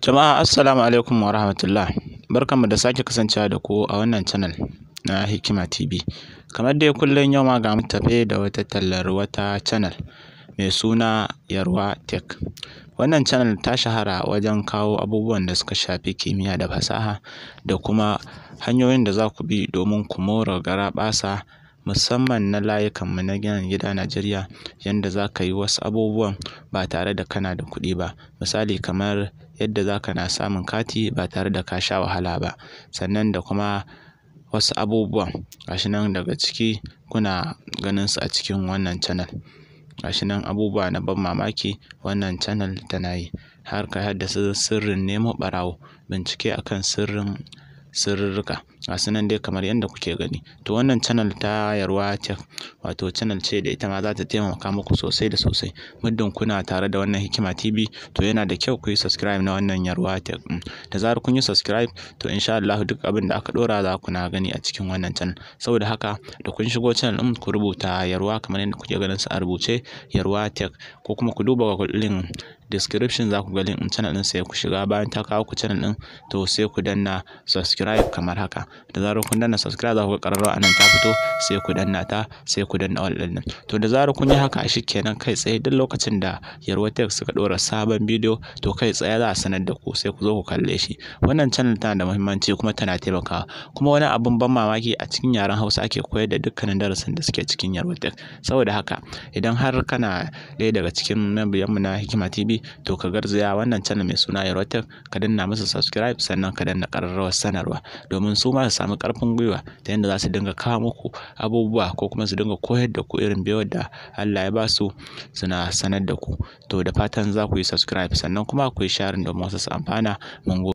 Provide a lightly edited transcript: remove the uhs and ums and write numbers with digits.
Jama'a, assalamu alaikum wa rahmatullah. Barkanmu da sake kasancewa da ku a wannan channel na Hikima TV. Kamar dai kullum, yau ma ga mu tafe da wata tallar wata channel mai suna Yarwa Tech. Wannan channel ta shahara wajen kawo abubuwan da suka shafi kimiyya da fasaha da kuma hanyoyin da za ku bi domin ku more garaɓasa, musamman na layukanmu na nan gida Najeriya, yanda za ka yi wasu abubuwan ba tare da kana da kuɗi ba. Misali, kamar yadda za ka na samun kati ba tare da ka sha wahala ba, sannan da kuma wasu abubuwan. Ga shi nan daga ciki kuna ganin su a cikin wannan channel. Ga shi nan, abubuwa na ban mamaki wannan channel tana yi, har kai haddasa sirrin nemo ɓarawo, bincike akan sirrin sirrika. Ga su nan dai kamar yadda kuke gani. To, wannan channel ta Yarwa Tech, wato channel ce da ita ma za ta taimaka muku sosai da sosai muddin kuna tare da wannan Hikima TV. To, yana da kyau ku yi subscribe na wannan Yarwa Tech ɗin. Da zarar kun yi subscribe, to insha Allahu duk abin da aka ɗora za ku na gani a cikin wannan channel. Saboda haka, da kun shigo channel ɗin, ku rubuta Yarwa kamar yadda kuke ganin su a rubuce, Yarwa Tech, ko kuma ku duba link description, za ku ga link ɗin channel ɗin, sai ku shiga. Bayan ta kawo ku channel ɗin, to sai ku danna subscribe kamar haka. Da zarar kun danna subscribe, za ku ga ƙararrawa anan ta fito, sai ku danna ta, sai ku danna all ɗin nan. To, da zarar kun yi haka, shikenan, kai tsaye duk lokacin da Yarwa Tech suka ɗora sabon bidiyo, to kai tsaye za a sanar da ku, sai ku zo ku kalle shi. Wannan channel tana da muhimmanci kuma tana taimakawa. Kuma wani abun ban mamaki, a cikin yaren Hausa ake koyar da dukkanin darasin da suke cikin Yarwa Tech. Saboda haka, idan har kana ɗaya daga cikin mabiyanmu na Hikima TV, to ka garzaya wannan channel mai suna Yarwa Tech, ka danna musu subscribe, sannan ka danna ƙararrawar sanarwa, domin su ma su samu ƙarfin gwiwa ta yadda za su dinga kawo muku abubuwa ko kuma su dinga koyar da ku irin baiwar da Allah ya ba su, suna sanar da ku. To, da fatan za ku yi subscribe, sannan kuma ku yi sharing domin wasu su amfana. Mun gode.